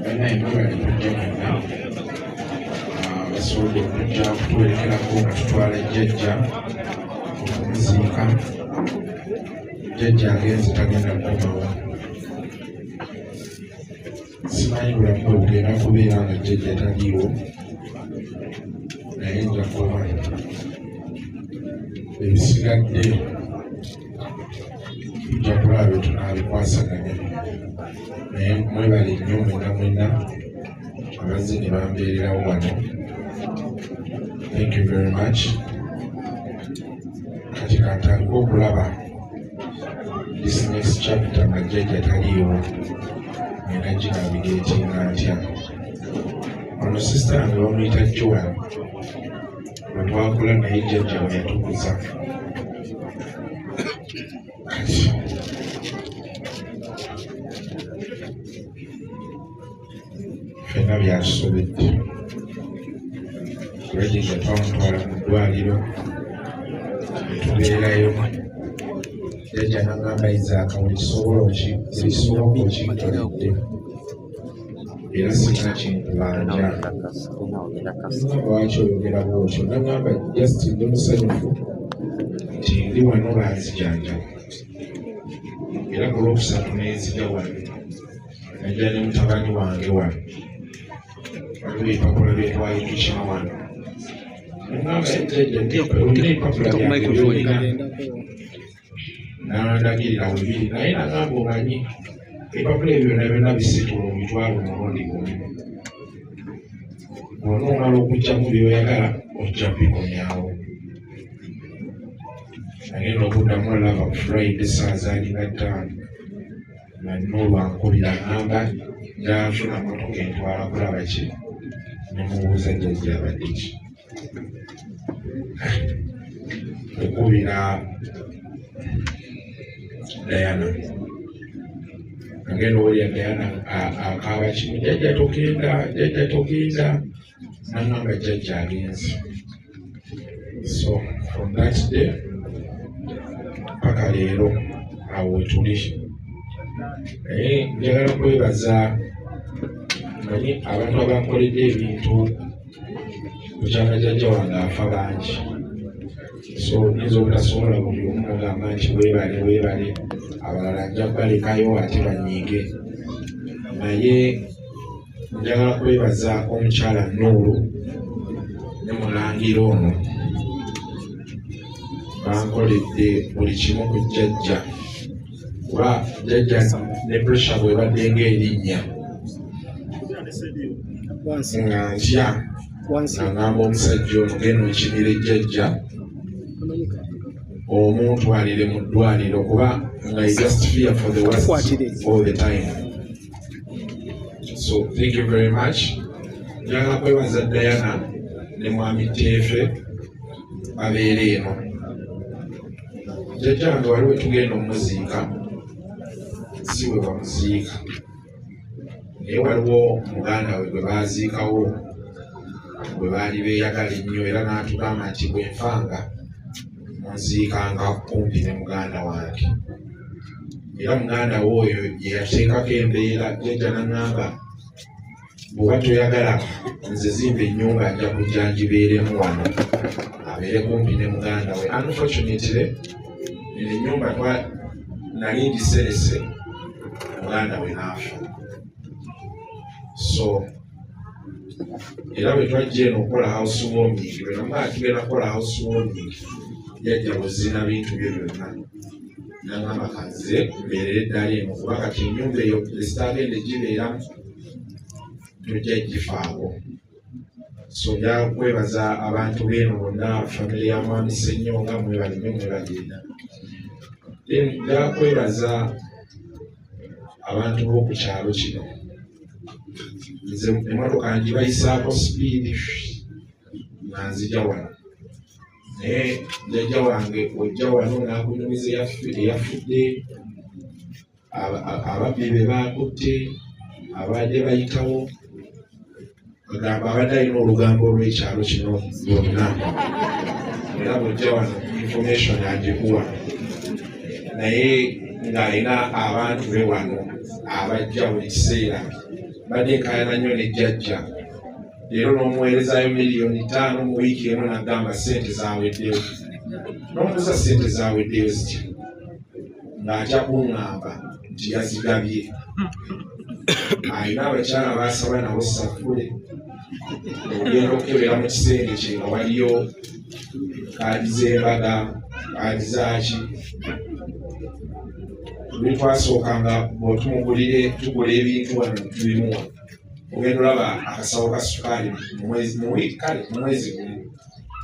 Banaye, mwebale kujja mwenna abasobodde okujja okutuwerekerako nga tutwala jjajja okumuziika. Jjajja agenze, tagenda kukomawo. Simanyi bulamu bwe bugenda kubeera nga jjajja taliiwo, naye nja kuba ebisigadde tujja kulaba bwe tunaabikwasaganya. Naye mwebale nnyo mwenna mwenna abazze ne bambeererawo wano. Thank you very much. Kati kantandike okulaba this next chapter nga jjajja taliiwo, ngenda ginavigatinga ntya. Ono sister wange bamuyita Joan, bwe twakula naye jjajja we yatukuza. Kati ffenna byatusobedde kuba jjajja twamutwala mu ddwaliro netubeerayo. Jjajja nagamba, "Isaaka, buli kisobola buli kisoboka okinkoledde, era sirina kinkubanja." "Lwaki oyogera bwotyo?" Nagamba, "Just ndi musanyufu nti ndi wano, banzijanjaba." Era ku Lwokusatu nenzija wano, najja ne mutabani wange wano. Waliwo ebipapula byetwali tukima wano. Nagamba, "Jjajja, olina ebipapula byange byolina?" Nandagirira webiri, naye nagamba, "Omanyi ebipapula ebyo byonna byonna bisitula obitwala omulundi gumu. Bw'onoomala okugyamu by'oyagala, ojja kubikomyawo." Agenda okuddamu olaba ku Friday saa zaalinga 5 nga nolwankubira, ngamba njafuna motoka entwala kulaba ki. Nemubuuza, "Jjajja abadde ki?" Okubira Diana, agenda owulira Diana akaaba kimu, "Jjajja togenda, jjajja togenda." Nangamba, "Jjajja agenze." So from that day paka leero awo wetuli. Naye njagala kwebaza, manyi abantu abankoledde ebintu bukyanga jjajja wange afa bangi, so nyinza obutasobola buli omu mugamba nti weebale, weebale. Abalala nja kubalekayo ate banyiige. Naye njagala kwebaza omukyala Nuuru ne mulangira ono, bankoledde buli kimu ku jjajja, kuba jjajja ne pressure bwebadde ng'erinnya nga ntya, nga ngamba omusajja ono, "Genda okimire jjajja, omuntwalire mu ddwaliro," kuba nga I just fear for the worst all the time. So thank you very much. Njagala kwebaza Diana ne mwami Teefe babeera eno. Jjajja wange waliwo tugenda omuziika, si bwe bamuziika, naye waliwo muganda we gwe baaziikawo bwe baali beeyagala ennyo, era n'atugamba nti, "Bwe nfanga, munziikanga kumpi ne muganda wange." Era muganda we oyo ye yateekako embeera. Jjajja n'aŋŋamba, "Bw'oba toyagala nze, zimba ennyumba, nja kujja ngibeeremu wano," abeere kumpi ne muganda we. Unfortunately, eno ennyumba nali ngiserese, muganda we n'afa. So era bwe twajja eno okukola house warming, bwe namugaa tugenda kukola house warming, jjajja buzina bintu bye byonna, nagamba, "Kanze mbeerere eddala eno, kuba kati ennyumba eyo esitaagenda egibeeramu, tojja gifaako." So njagala kwebaza abantu beeno bonna, famire ya mwami Ssenyonga, mwebale nnyo, mwebagenda. Then njagala kwebaza abantu b'oku kyalo kino. Nze emmotoka ngibayisaako speed nga nzija wano, naye jjajja wange ojja wano n'akunyumiza eyafudde, ababbi be baakutte, abadde bayitawo, agamba abadde alina olugambo olw'ekyalo kino lwonna. Era bw'ojja wano information agikuwa, naye ng'alina abantu be wano abajja buli kiseera. Mbadde nkaayana nnyo ne jjajja leero n'omuweerezaayo 5 miliyoni mu wiiki emu, n'agamba ssente zaaweddeyo. N'omubuuza ssente zaaweddeyo zitya, ng'atya kuŋŋamba nti yazigabye. Alina abakyala baasaba nabo sappule. Ogenda okukebera mu kisenge kye nga waliyo kaadi z'embaga, kaadi zaaki. Luli twasookanga bw'otumugulire, tugula ebintu wano ne tubimuwa. Ogenda olaba akasawo ka sukaali mu mwezi, mu wiiki, kale mu mwezi gumu,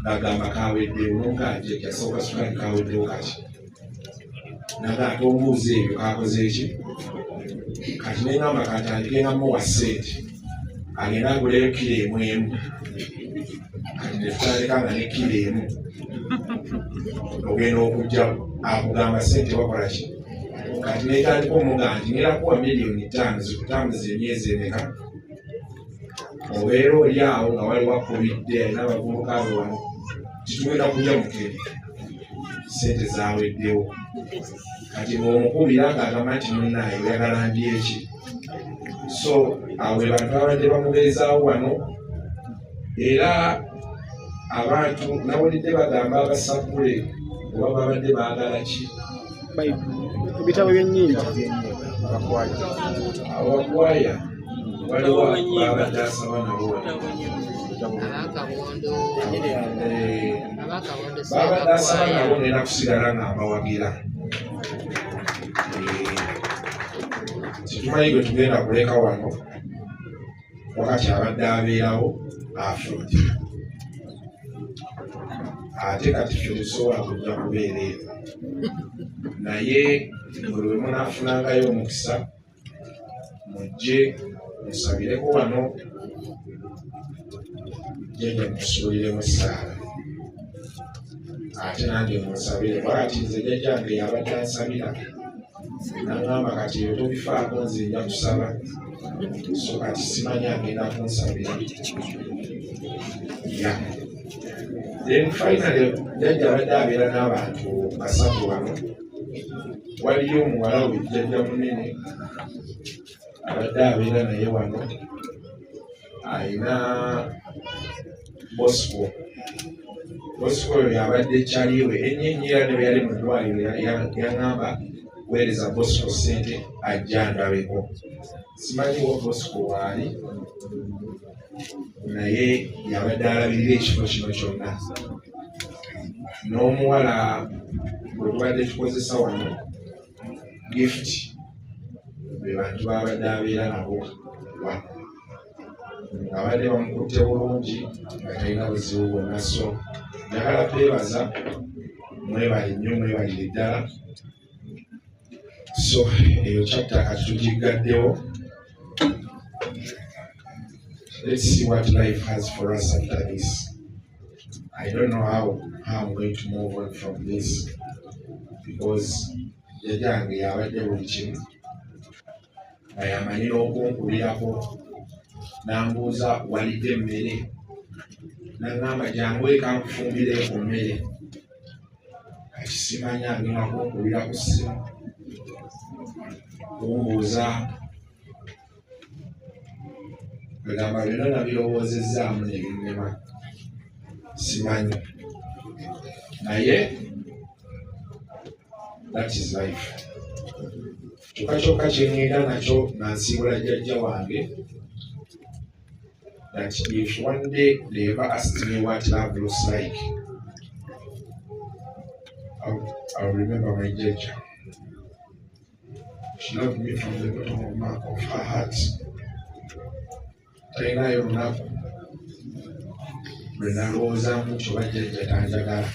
ng'agamba kaweddewo. Nomugaa, "Jjajja, akasawo ka sukaali kaweddewo kati." Naga ate ombuuza ebyo kakoze eki? Kati neŋŋamba katandike nga muwa ssente agenda aguleyo kiro emu emu. Kati netutandika nga ne kiro emu, ogenda okujja akugamba ssente wakola ki. Kati netandika omugaa nti ngenda kuwa 5 miliyoni zikutambuza emyezi emeka, obeera oli awo nga waliwo akubidde, alina abavubuka be wano, titugenda kulya mukene, sente zaweddewo. Kati bw'omukubira ng'agamba nti munnaaye oyagala ndi eki. So awo be bantu babadde bamubeezaawo wano. Era abantu nawulidde bagamba abasapule oba babadde baagala ki? Ebitabo by'ennyimba. Abakwaya waliwo babadde asaba nabo wano. Abakabondo. Abakabondo. Babadde asaba Sebakwaya. nabo ngenda kusigala nga mbawagira. Tetumanyi gwe tugenda kuleka wano wakati abadde abeerawo afudde, ate kati ffe tetusobola kujja kubeera eyo, naye buli lwe munaafunangayo omukisa mujje musabireko wano jjajja, mutusuuliremu essaala, ate nange munsabire. Kati nze jjajjange yabadde ansabira, naŋŋamba kati ebyo tobifaako, nze nja kusaba. So kati simanyi agenda kunsabira ya. Then finally, jjajja abadde abeera n'abantu basatu wano. Waliyo omuwala we jjajja munene abadde abeera naye wano, ayina Bosco. Bosco oyo yabadde kyaliwe ennyo ennyo, era ne bwe yali mu ddwaliro yaŋŋamba weereza Bosco ssente ajja ndabeko. Simanyi wo Bosco waali, naye yabadde alabirira ekifo kino kyonna. N'omuwala gwe tubadde tukozesa wano, Gift, be bantu babadde abeera nabo wano, nga badde bamukutte bulungi, nga talina buzibu bwonna. So njagala beebaza, mwebale nnyo, mwebalire ddala. So eyo chapter kati tugiggaddewo. Let's see what life has for us after this. I don't know how I'm going to move on from this, because jjajjange yabadde buli kimu, nga yamanyi n'okunkubirako n'ambuuza walidde emmere, n'aŋŋamba jangu eka nkufumbire ku mmere. Kati simanyi agenda kunkubira ku ssimu kumbuuza. Kwegamba byonna nabirowoozezaamu ne binnema, simanyi, naye that is life. Kyokka kyokka kyeŋŋenda nakyo nga nsiibula jjajja wange, that if one day they ever asked me what love looks like, I'll remember my jjajja. She loved me from the bottom of her heart. Talinayo lunaku lwe nalowoozaamu nti oba jjajja tanjagala.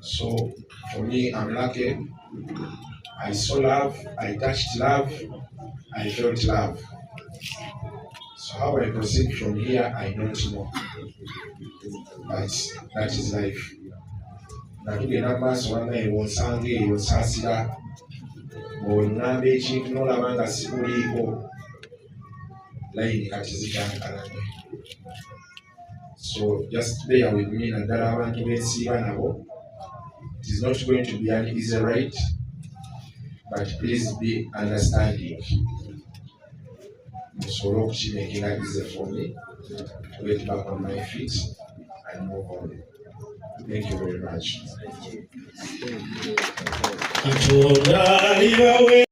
So for me, I'm lucky. I saw love, I touched love, I felt love. So how I proceed from here, I don't know, but that is life. Nga tugenda mu maaso, bannaye, bw'onsanga eyo nsaasira, bw'oŋŋamba ekintu n'olaba nga sikuliiko layini, kati zikyankalanye. So just bear with me, naddala abantu bensiiba nabo. It is not going to be an easy ride, but please be understanding. Nsobole okukimakinga easy for me to get back on my feet and move on. Thank you very much. Katonda alibawe.